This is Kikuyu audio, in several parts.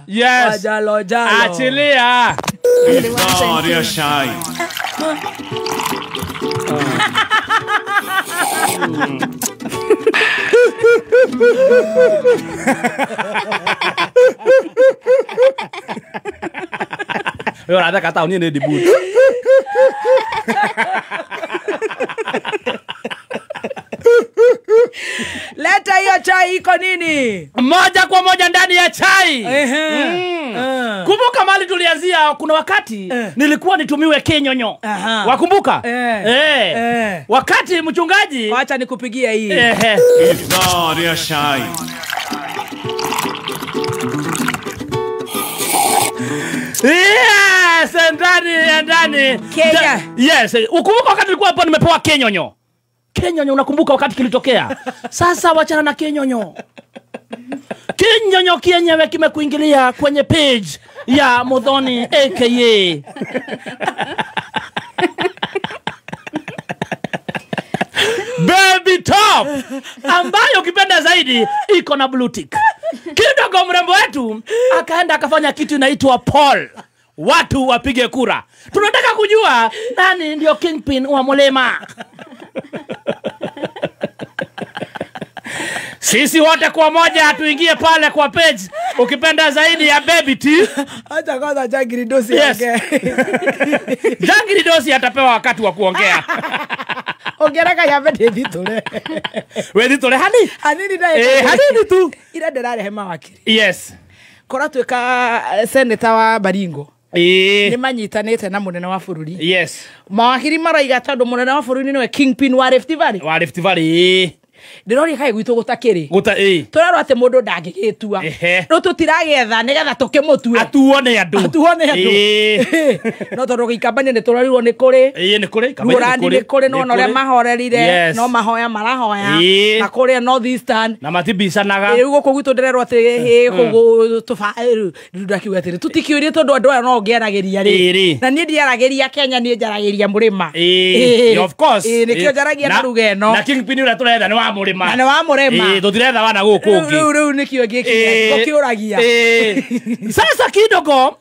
Yes. Jalo jalo. Achilia. Victoria Shine. Wewe unataka hata uniende debut. Leta hiyo chai iko nini? Moja kwa moja ndani ya chai. Kumbuka mali tulianzia, kuna wakati nilikuwa nitumiwe kenyonyo. Wakumbuka? Wakati mchungaji, acha nikupigia hii. Victoria Shine. Yes, ndani. Kenya. Yes, ukumbuka wakati nilikuwa hapo nimepewa kenyonyo. Kenyonyo, unakumbuka wakati kilitokea? Sasa wachana na kenyonyo. Kenyonyo kienyewe kimekuingilia kwenye page ya Muthoni aka Baby Top, ambayo ukipenda zaidi iko na blue tick. Kidogo mrembo wetu akaenda akafanya kitu inaitwa poll. Watu wapige kura. Tunataka kujua nani ndio kingpin wa Mulema. Sisi wote kwa moja tuingie pale kwa page ukipenda zaidi ya Baby T. Acha kwanza Jangiri Dosi ongee. Jangiri Dosi atapewa wakati wa kuongea. Ongereka ya bete thiture. We thiture hani? Hanini na hanini tu. Ira ndirarehe mawakiri. Yes. Kora tweka senator wa Baringo. Ni manyitanite na munene wa bururi. Yes. Mawakiri maraiga tondu munene wa bururi niwe kingpin wa Rift Valley. Wa Rift Valley. Ndiroria kai gwitu gutakiri. Turarwo ati mundu ndangĩgĩtua. Rĩu tũtiragetha nĩgetha tũkĩmũtue. Atuone andũ. Atuone andũ. No tondũ gĩikambania nĩ tũrarirwo nĩ kũrĩ. Nĩ kũrĩ. Rũrandi nĩ kũrĩ, no ona ũrĩa mahorerire no mahoya marahoya. Na kũrĩa North Eastern. Na matibicanaga. Rĩu gũkũ gwitũ ndĩrerwo atĩ rĩu ndakiuga atĩrĩ tũtikĩũrie tondũ andũ aya no ngĩaragĩria rĩ. Na niĩ ndiaragĩria Kenya, niĩ njaragĩria mũrĩma. Of course. Nĩkĩo njaragia na ruga ĩno. Na kingpin ũrĩa tũretha nĩ wa Mulima. Na nĩ wa Mulima. Tũtiretha wana gũkũ ũngĩ. Rĩu nĩkĩo ngĩkĩra ngũkĩũragia. Sasa kidogo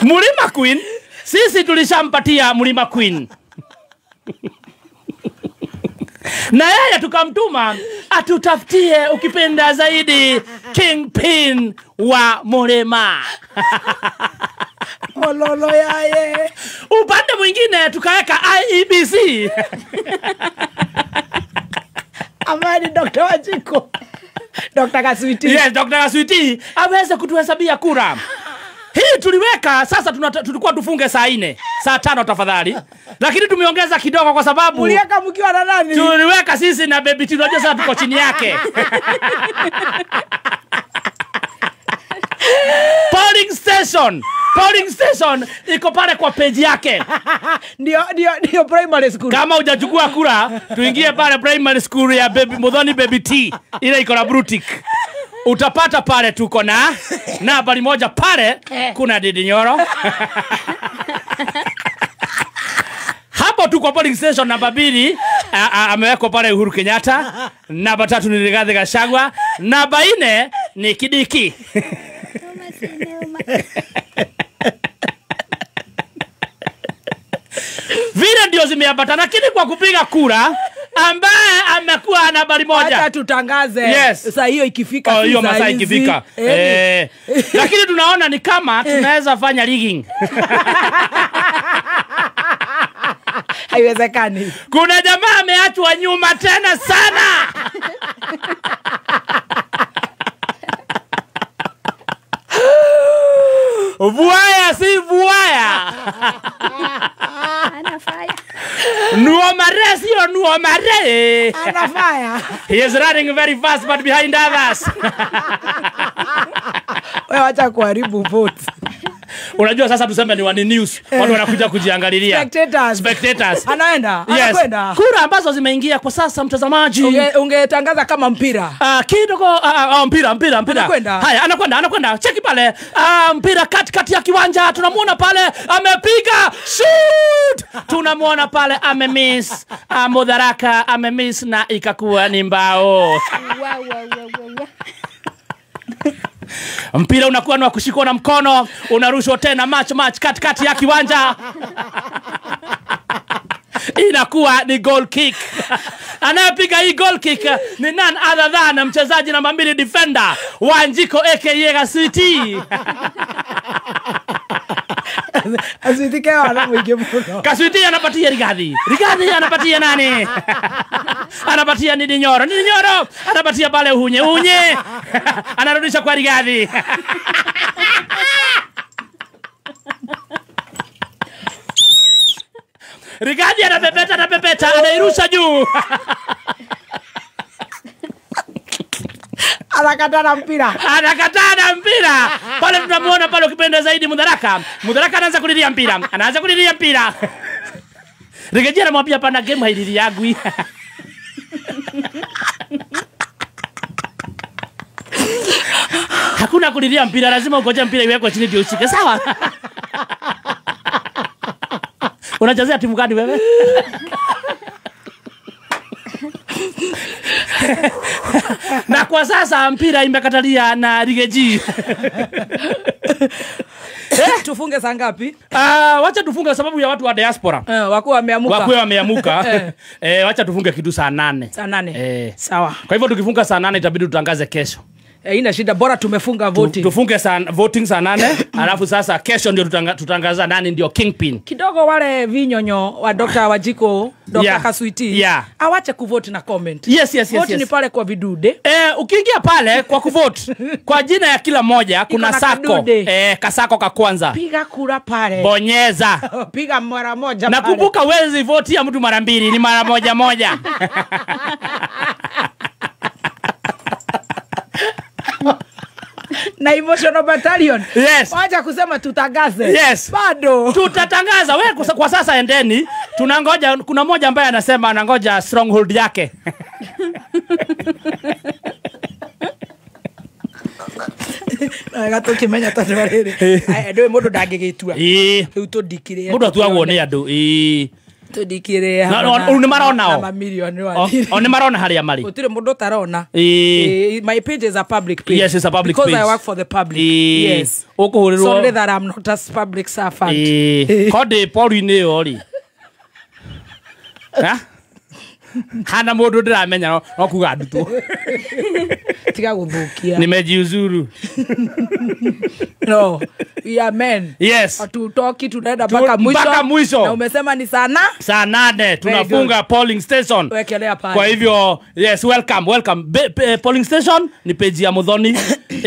Mulima Queen, sisi tulishampatia Mulima Queen. Na yeye tukamtuma atutafutie ukipenda zaidi kingpin wa Mulima. Ololo yaye. Upande mwingine tukaweka IEBC. Amani Dr. Wajiko. Dr. Kaswiti. Yes, Dr. Kaswiti aweze kutuhesabia kura. Hii tuliweka sasa, tulikuwa tufunge saa 4, saa 5 tafadhali. Lakini tumeongeza kidogo kwa sababu muliweka mkiwa na nani? Tuliweka sisi na Baby T, unajua sasa tuko chini yake. Polling station. Polling station iko pale kwa page yake. Ndio primary school. Kama hujachukua kura, tuingie pale primary school ya Baby Muthoni Baby T. Ile iko na blue tick. Utapata pale tuko na habari moja pale kuna Didi Nyoro. Hapo tu kwa polling station namba 2 amewekwa pale Uhuru Kenyatta, namba 3 ni Rigathi Gachagua, namba 4 ni Kidiki. Vile ndio zimeambatana, lakini kwa kupiga kura ambaye amekuwa na habari moja. Acha tutangaze. Yes. Saa hiyo ikifika. Hiyo masaa ikifika. Lakini tunaona ni kama tunaweza fanya rigging. Haiwezekani. Kuna jamaa ameachwa nyuma tena sana. Vuaya si vuaya. Anafaya. Nuomare sio nuomare. Anafaya. He is running very fast but behind others. Wewe acha kuharibu vote. Unajua sasa tuseme ni wani news. Watu wanakuja kujiangalilia. Spectators. Spectators. Anaenda, Yes. anakwenda. Kura ambazo zimeingia kwa sasa mtazamaji. Ungetangaza kama mpira. Kidogo mpira. Anakwenda. Haya, anakwenda. Cheki pale. Mpira katikati ya kiwanja tunamuona pale amepiga shoot. Tunamuona pale amemiss. Mudharaka amemiss na ikakuwa ni mbao. Wa wa wa wa. Mpira unakuwa ni wa kushikwa na mkono, unarushwa tena match katikati ya kiwanja. Inakuwa ni goal kick. Anayepiga hii goal kick ni none other than mchezaji namba 2 defender Wanjiko aka Kaswiti. Asitike wana mwingi muno. Kaswiti anapatia Rigathi. Rigathi anapatia nani? Anapatia Ndindi Nyoro. Ndindi Nyoro anapatia pale Uhunye. Uhunye anarudisha kwa Rigathi. Rigathi anapepeta, anairusha juu. Anakataa mpira. Anakataa mpira. Pale tunamuona pale ukipenda zaidi Mudharaka. Mudharaka anaanza kulilia mpira. Anaanza kulilia mpira. Rigathi anamwambia pana game hailili yangu. Hakuna kulilia mpira, lazima ugoje mpira iwekwe chini ndio ushike. Sawa? Unachezea timu gani wewe? Na kwa sasa mpira imekatalia na Rigathi. Tufunge saa ngapi? Wacha tufunge sababu ya watu wa diaspora. Wakuwa wameamuka. Wakuwa wameamuka. Wacha tufunge kitu saa 8. Saa 8. Sawa. Kwa hivyo tukifunga saa 8 itabidi tutangaze kesho. Ina shida, bora tumefunga voting. Tufunge voting saa 8, alafu sasa kesho ndio tutangaza nani ndio kingpin. Kidogo wale vinyonyo wa Dr. Wanjiko, Dr. Yeah. Kaswiti, Yeah. awache kuvote na comment. Yes. Vote ni pale kwa vidude. Ukiingia pale kwa kuvote kwa jina ya kila moja kuna sako. Kasako ka kwanza. Piga kura pale. Bonyeza. Piga mara moja na pale. Nakumbuka huwezi vote ya mtu mara mbili, ni mara moja moja. Na emotional battalion. Yes. Wacha kusema tutangaze. Yes. Bado. Tutatangaza. Wewe kwa sasa endeni. Tunangoja, kuna mmoja ambaye anasema anangoja stronghold yake. Gato kimenya tondu riri. Ndu mundu ndangĩgĩtua. Rĩu tũndikire. Mundu atuagwo nĩ andũ. Tũndikire. Na nĩ marona o. O nĩ marona harĩa marĩ. Gũtirĩ mũndũ ũtarona. My page is a public page. Yes, it's a public because page. I work for the public. Yes. Ũkũhũrĩrwo. Sorry that I'm not a public servant. Ko ndĩ pori-inĩ ĩyo rĩ. Ha? Hana mũndũ ndĩramenya no kuga ndutwo. Tiga gũthũkia. Nimejiuzuru. No, we are men. Yes. Hatutoki, tunaenda mpaka mwisho. Mpaka mwisho. Na umesema ni sana? Saa 8 tunafunga polling station. Wekelea pale. Kwa hivyo, yes, welcome, welcome. Polling station ni page ya Muthoni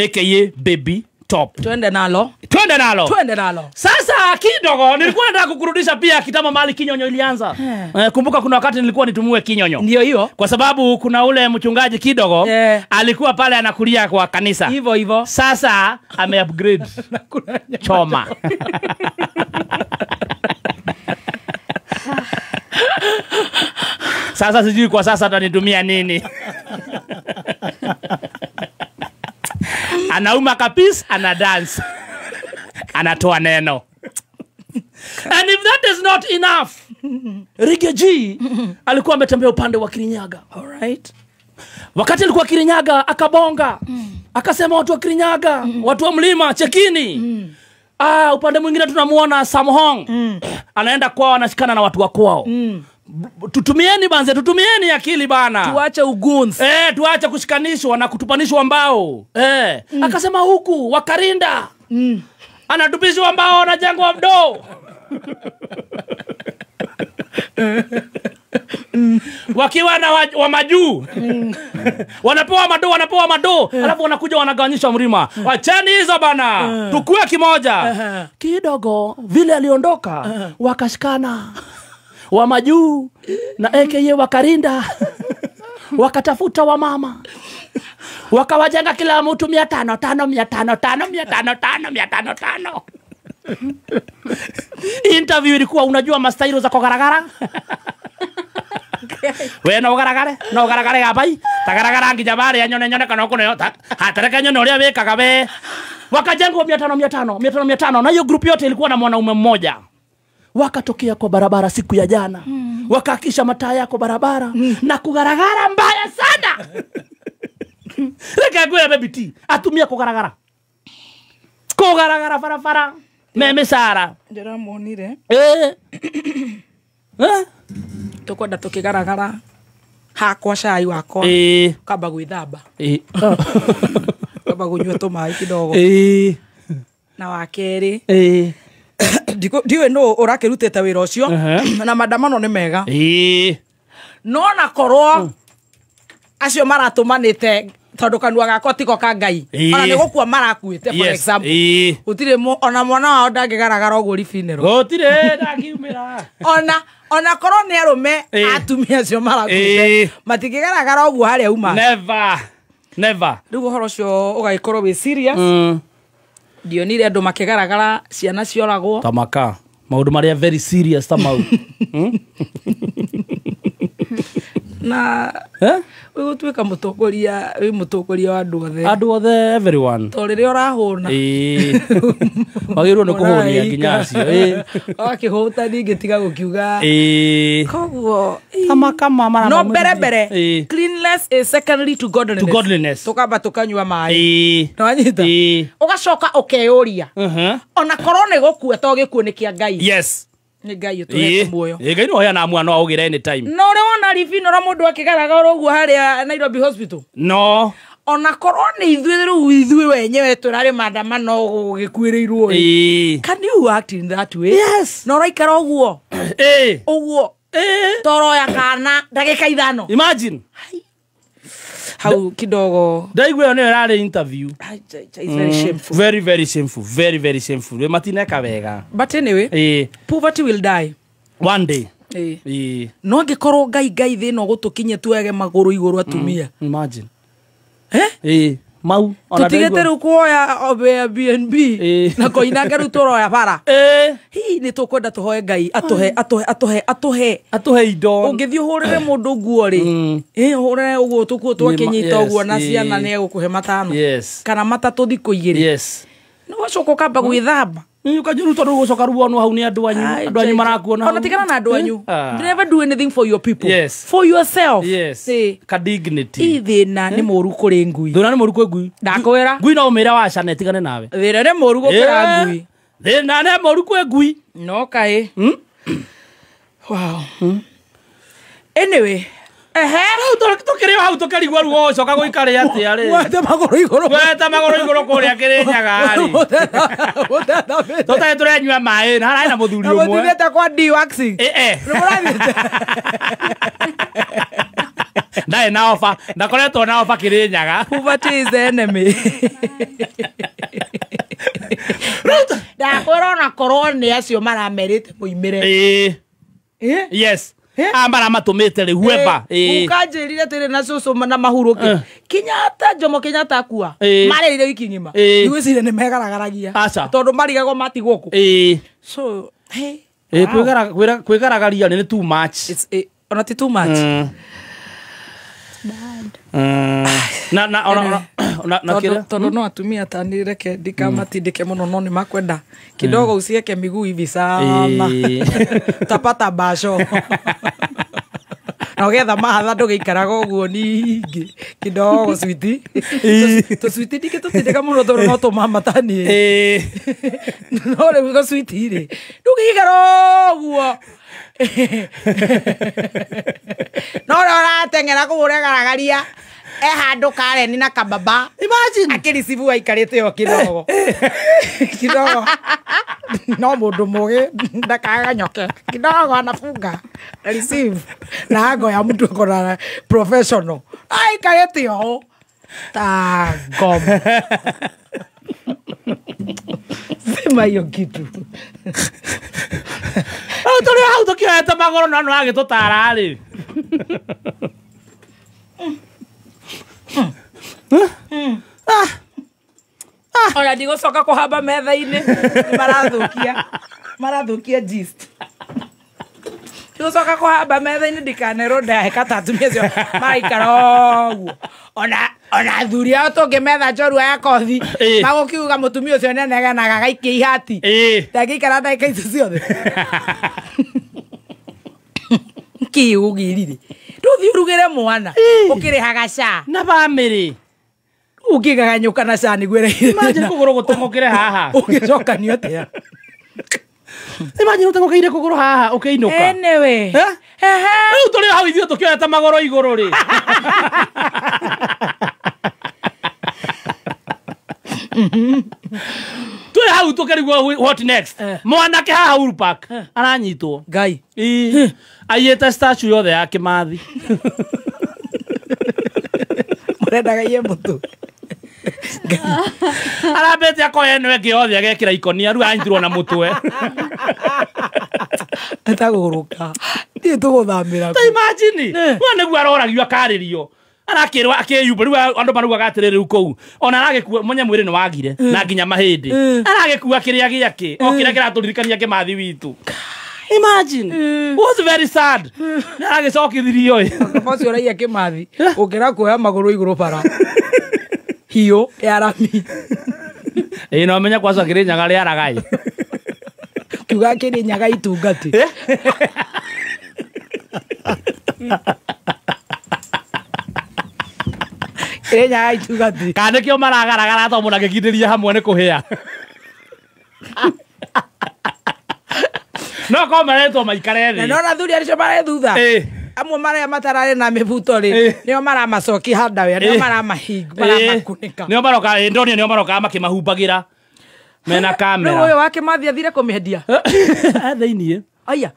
aka Baby Top. Twende nalo. Twende nalo. Twende nalo. Sasa kidogo nilikuwa nataka kukurudisha pia kitambo mahali kinyonyo ilianza. Kumbuka kuna wakati nilikuwa nitumue kinyonyo. Ndio hiyo. Kwa sababu kuna ule mchungaji kidogo alikuwa pale anakulia kwa kanisa. Hivyo hivyo. Sasa ame upgrade. Choma. Sasa sijui kwa sasa atanitumia nini. Anauma kapis, ana dance. Anatoa neno. And if that is not enough, Rigathi alikuwa ametembea upande wa Kirinyaga. All right. Wakati alikuwa Kirinyaga akabonga. Akasema watu wa Kirinyaga, watu wa mlima chekini. Upande mwingine tunamuona Samhong. Anaenda kwao anashikana na watu wa kwao. Tutumieni banze, tutumieni akili bana. Tuache ugunzi. Tuache kushikanishwa na kutupanishwa mbao. Akasema huku Wakarinda. Anatupishwa mbao anajengwa mdo. Wakiwa na wa majuu. Wanapewa mado, wanapewa mado. Alafu wanakuja wanagawanyishwa mlima. Wacheni hizo bana. Tukue kimoja. Kidogo vile aliondoka wakashikana. Wa majuu na AKA Wakarinda wakatafuta wa mama wakawajenga kila mtu 500 500 500 500 500 500. Interview ilikuwa unajua mastailo za kugaragara. We no garagare, no garagare gabai. Tagaragara nginya baria nyone nyone kana kuno hatareka nyone uria wikaga we. Wakajengwa 500 500 500 500 na hiyo group yote ilikuwa na mwanaume mmoja. Wakatokea kwa barabara siku ya jana. Wakahakisha mataa yako barabara na kugaragara mbaya sana. Reke ngwire baby T, atumia kugaragara. Kugaragara barabara. Meme Sara. Ndĩramuonire. Tukwenda tukigaragara hakwa cai wakwa. Kamba gwithamba. Kamba kunyua tũmaĩ kidogo. Na wa kerĩ. Ndiũĩ nũ ũrakĩrutĩte wĩra ũcio na maandamano nĩ mega. No na korwo acio maratũmanĩte tondu kanua gakwa tiko ka Ngai ona nĩ gũkua marakuĩte for example gũtirĩ ona mwana wao ndangĩgaragara ũguo rifinero gũtirĩ ndakiumĩra ona korwo nĩ arũme atumia acio marakuĩte matingĩgaragara ũguo harĩa uma never never. Rĩu ũhoro ũcio ũgagĩkorwo wĩ serious. Ndionire andũ makĩgaragara ciana cioragwo tamaka maũndũ marĩa very serious ta mau. Na ũgũtuĩka mũtongoria wĩ mũtongoria wa andũ othe. Andũ othe everyone. To rĩrĩa ũrahũna. Wagĩrĩirwo nĩ kũhũnia nginya acio. Wakĩhũta ningĩ tiga gũkiuga. Koguo kama mara no mbere mbere cleanliness is secondary to godliness. To godliness. Tukamba tukanyua maĩ. Nĩwanyita? Ũgacoka ũkeyũria. Ona korwo nĩ gũkua to gĩkuũ nĩ kĩa Ngai. Yes. Nĩ Ngai ũtũhete muoyo. Ngai no heana mwana no augire anytime. No ũrĩ wona ribino ra mũndũ akĩgaragara ũguo harĩa Nairobi Hospital? No. Ona korwo nĩ ithuĩ rĩu ithuĩ wenyewe tũrarĩ maandamano gũgĩkuĩrĩirwo ĩ. Can you act in that way? Yes. No ũraikara ũguo. Ũguo. Toroya kana ndagĩka 5. Imagine. Hau kidogo. Ndaigua ĩyo nĩyo ĩrarĩ interview. It's very shameful. Very very shameful. Very very shameful. Matineka wega. But anyway, poverty will die one day. No angĩkorwo Ngai Ngai thĩna ũgũtũkinyie tuoyage magũrũ igũrũ atumia. Imagine. Mau ona tutigĩte rĩu kuoya Airbnb na koinange rĩu tũroya bara. Hihi nĩ tũkwenda tũhoe Ngai atũhe atũhe atũhe atũhe atũhe indo. Ũngĩthiĩ ũhũrĩre mũndũ nguo rĩ, ũhũrĩre ũguo tũkuo twakĩnyita ũguo na ciana nĩ egũkũhe 5 kana 3 thikũ 2. Yes. No ũgacoka ũkamba gwĩthamba. Ũkanjũru tondũ ũgũcoka rĩu wonwo hau nĩ andũ anyu. Andũ anyu marakuona. Ona tigana na andũ anyu. Never do anything for your people. Yes. For yourself. Yes. Ka dignity. Thĩna nĩ mũru kũrĩ ngui. Thĩna nĩ mũru kwĩ ngui. Ndakwĩra. Ngui no ũmĩre wacane tigane nawe. Thĩna nĩ mũru gũkĩra ngui. Thĩna nĩ mũru kwĩ ngui. No kaĩ. Wow. Anyway. Rĩu tũkĩrĩ hau tũkĩrigwo rĩu ũgũcoka gũikare atĩa rĩ? Wete magũrũ igũrũ. Wete magũrũ igũrũ kũrĩa Kĩrĩnyaga rĩ. Tũtarĩ tũrenyua maĩ na hararĩ na mũthuri ũmwe. Mũthiĩte kwa de-waxing. Nĩmũrathiĩte? Ndarĩ na ofa, ndakoretwo na ofa Kĩrĩnyaga. Poverty is the enemy. Ndakwĩra ona korwo nĩ acio maramerĩte mũimĩre. Yes. Ambara matũmĩte rĩ whoever. Ukanjĩrire atĩrĩ na cũcũ na mahurũke. Kenyatta Jomo Kenyatta akua. Marĩrire wiki ng'ima. Ndigwĩciria nĩ megaragaragia. Tondũ marigagwo matigwo kũ. So, hey. Kwĩgaragaria nĩ too much. It's ona ti too much. Bad. Na na ona na kĩrĩa tondũ no atumia ta nĩ reke ndikamatindĩke mũno no nĩ makwenda kidogo usieke miguu hivi sana tapata basho na ũgetha mahatha ndũgĩikaraga ũguo ningĩ kidogo switi tũswiti ndingĩtũtindĩka mũno tondũ no tũmamatanie no rĩu gũswiti rĩ ndũgĩikara ũguo no ũrĩa ũrateng'era kũu ũregaragaria handũ Karen na kababa. Imagine akĩricibu aikarĩte o kidogo kidogo no mũndũ mũgĩ ndakaganyoke kidogo anafunga receive na ango ya mtu akona professional aikarĩte o ta ngoma. Sema hiyo kitu. Tũrĩ hau tũkĩoete magũrũ no nĩwagĩtũtara rĩ. Ona Ndigũcoka kũhamba metha-inĩ. Marathukia. Marathukia gist. Ndigũcoka kũhamba metha-inĩ ndikanerwo ndaheka ta atumia acio maraikara ũguo. Ona athuri ao tũngĩmetha njorua ya kothi magũkiuga mũtumia ũcio nĩanegenaga agaikia ihati. Ndangĩikara ndagĩka icio ciothe. Kĩ ũgĩrire? Ndũthiĩ ũrugĩre mwana ũkĩrĩhaga SHA. Na bamĩrĩ. Ũngĩgaganyũka na SHA nĩguo ĩrehire. Imagine kũgũrũ gũteng'ũkĩre haha. Ũngĩcokanio atĩa? Imagine ũteng'ũkĩire kũgũrũ haha ũkĩinũka. Anyway. Rĩu tũrĩ hau ithuĩ tũkĩoete magũrũ igũrũ rĩ. Twĩ hau tũkĩrigwo what next. Mwanake haha Uhuru Park aranyitwo. Ngai. Aiyĩte statue yothe ya Kĩmathi. Mũrendaga iye mũtũ. Arambĩte akoya ĩno ĩngĩ yothe agekĩra ikonia rĩu anyitirwo na mũtwe. Etagũrũka. Ndiĩ tũgũthamĩra. Ta imagine. We nĩguo aroragio akarĩrio. Arakĩrwo akĩyumba rĩu andũ marugaga atĩrĩrĩ rĩu kũu. Ona aragĩkua mwenye mwĩrĩ nĩ wagire na nginya mahĩndĩ. Aragĩkua kĩrĩa gĩake o kĩrĩa kĩratũririkania Kĩmathi witũ. Imagine. Was very sad. Nĩaragĩcokithirio ĩ. Ũcio ũraiya Kĩmathi ũkĩra kuoya magũrũ igũrũ bara. Hiyo ya rami. Ĩ no menya kwaca Kĩrĩnyaga rĩaraga ĩ. Kiuga Kĩrĩnyaga itungati. Kĩrĩnyaga itungati. Kana nĩkĩo maragaragara to mũndũ angĩkindĩria hamwe nĩ kũhĩa. No ko maretwo maikare thĩ. Na nona athuri acio marĩ thutha. Amwe marĩa matararĩ na mĩbuto rĩ nĩo maramacokia handawea nĩo maramakunĩka. Nĩo maroka ndonio nĩo maroka makĩmahumbagĩra mena kamera. Rĩu ũyũ wa Kĩmathi athire kũmĩendia. Thĩiniĩ. Aya.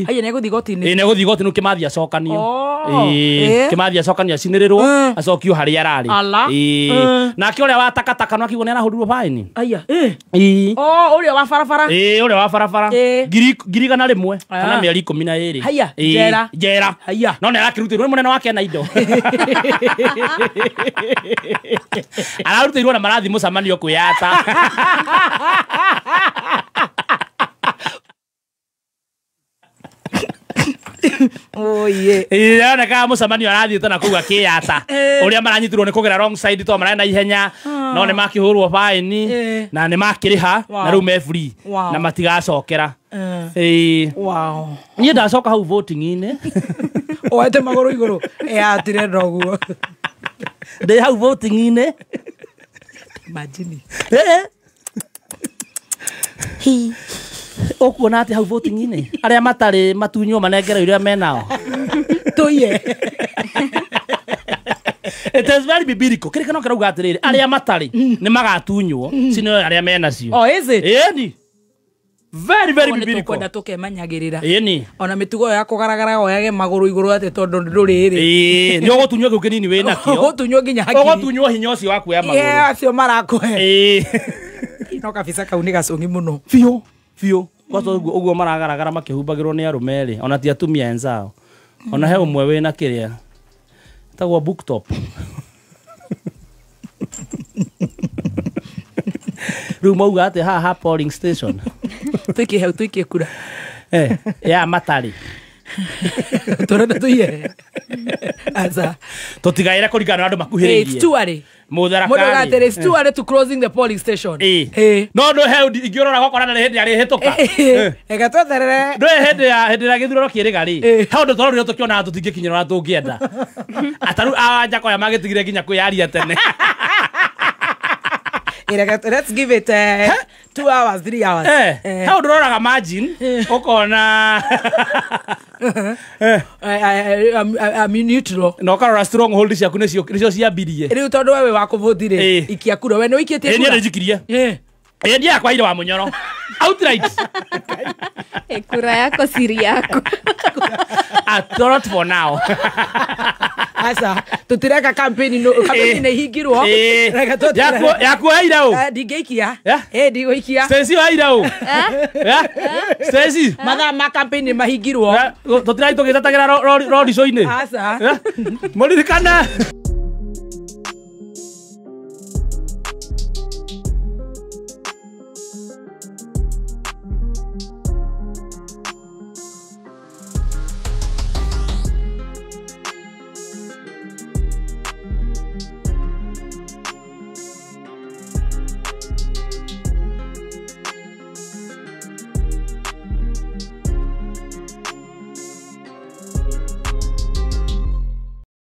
Aya nĩegũthiĩ igoti-inĩ. Ĩ nĩegũthiĩ igoti-inĩ Kĩmathi acokanio. Kĩmathi acokanio acinĩrĩrwo acokio harĩa ararĩ. Nake ũrĩa wa takataka no akiuga nĩarahũrirwo baĩni. Aya. Oh, ũrĩa wa barabara. Ĩ ũrĩa wa barabara. 100,000 kana mĩeri 12. Haya, njera. Njera. Haya. No nĩarakĩrutĩrwo nĩ mũnene wake na indo. Ararutĩirwo na marathiĩ mũcemanio kwĩyata. Oh yeah. Ĩroneka mũcemanio arathiĩte na kũu akĩyata. Ũrĩa maranyitirwo nĩ kũgera wrong side to mararĩ na ihenya. No nĩ makĩhũrwo baĩni na nĩ makĩrĩha na rĩu me free na matigacokera. Wow. Niĩ ndacoka hau voting-inĩ. Oete magũrũ igũrũ. Eyatire ndoguo. Ndĩ hau voting-inĩ. Imagine. Ũkuona atĩ hau voting-inĩ arĩa matarĩ matunywo manengerwo iria menao. Tũiye. It is very biblical. Kĩrĩkanĩro kĩrauga atĩrĩrĩ arĩa matarĩ nĩ magatunywo cinio arĩa menacio. Oh, is it? Ĩni. Very very biblical. Tũkwenda tũkemanyagĩrĩra. Ĩni. Ona mĩtugo ya kũgaragara oyage magũrũ igũrũ atĩ tondũ ndũrĩ rĩ. Ĩĩ, nĩ ũgũtunywo kĩu kĩnini wĩ nakĩo. Ũgũtunywo nginya hakiri. Ũgũtunywo hinya ũcio wa kuoya magũrũ. Yeah, acio marakũhe. Ĩĩ. No kabisa kau nĩ gacũng'i mũno. Biũ. Biũ. Kwato ũguo maragaragara makĩhumbagĩrwo nĩ arũme rĩ ona ti atumia enzao. Ona he ũmwe wĩna kĩrĩa tagwo booktop. Rĩu mauga atĩ haha polling station. Tuikie hau tuikie kura. Ya matarĩ. Tũrenda tuiye. Aca. Tũtigaĩre kũringana na andũ makuhĩrĩirie. It's too early. Mũtharaka. Mũndũ atĩrĩ it's too early to closing the polling station. No ndũ he ingĩrora gokora na hĩndĩ arĩhĩtũka. Ega twetherere. Ndũ hĩndĩ ya hĩndĩ ya gĩthurano kĩrĩga rĩ. He ũndũ tũrorire tũkĩona tũtingĩkinyĩra ũrĩa tũngĩenda. Ataru Awanjakoya magĩtigire nginya kwĩyaria tene. Let's give it 2 hours, 3 hours. Hau ndũroraga margin ũkona I'm neutral. Na ũkarora stronghold ciaku nĩcio ciambirie. Rĩu tondũ wewe wa kũvũti rĩ ikia kura we nĩ ũikĩtie kura. Niĩ nĩnjikirie. Niĩ yakwa ire wa Mũnyoro. Outright. Kura yako siri yako. Not for now. Asa tutireka campaign no campaign nĩ hingirwo. Yaku haira ũ. Ndingĩikia. Ndigũikia. Stacy haira ũ. Stacy. Mathaa ma campaign nĩ mahingirwo. Tũtirathiĩ tũgĩtetagĩra road show-inĩ. Aca. Mũririkane.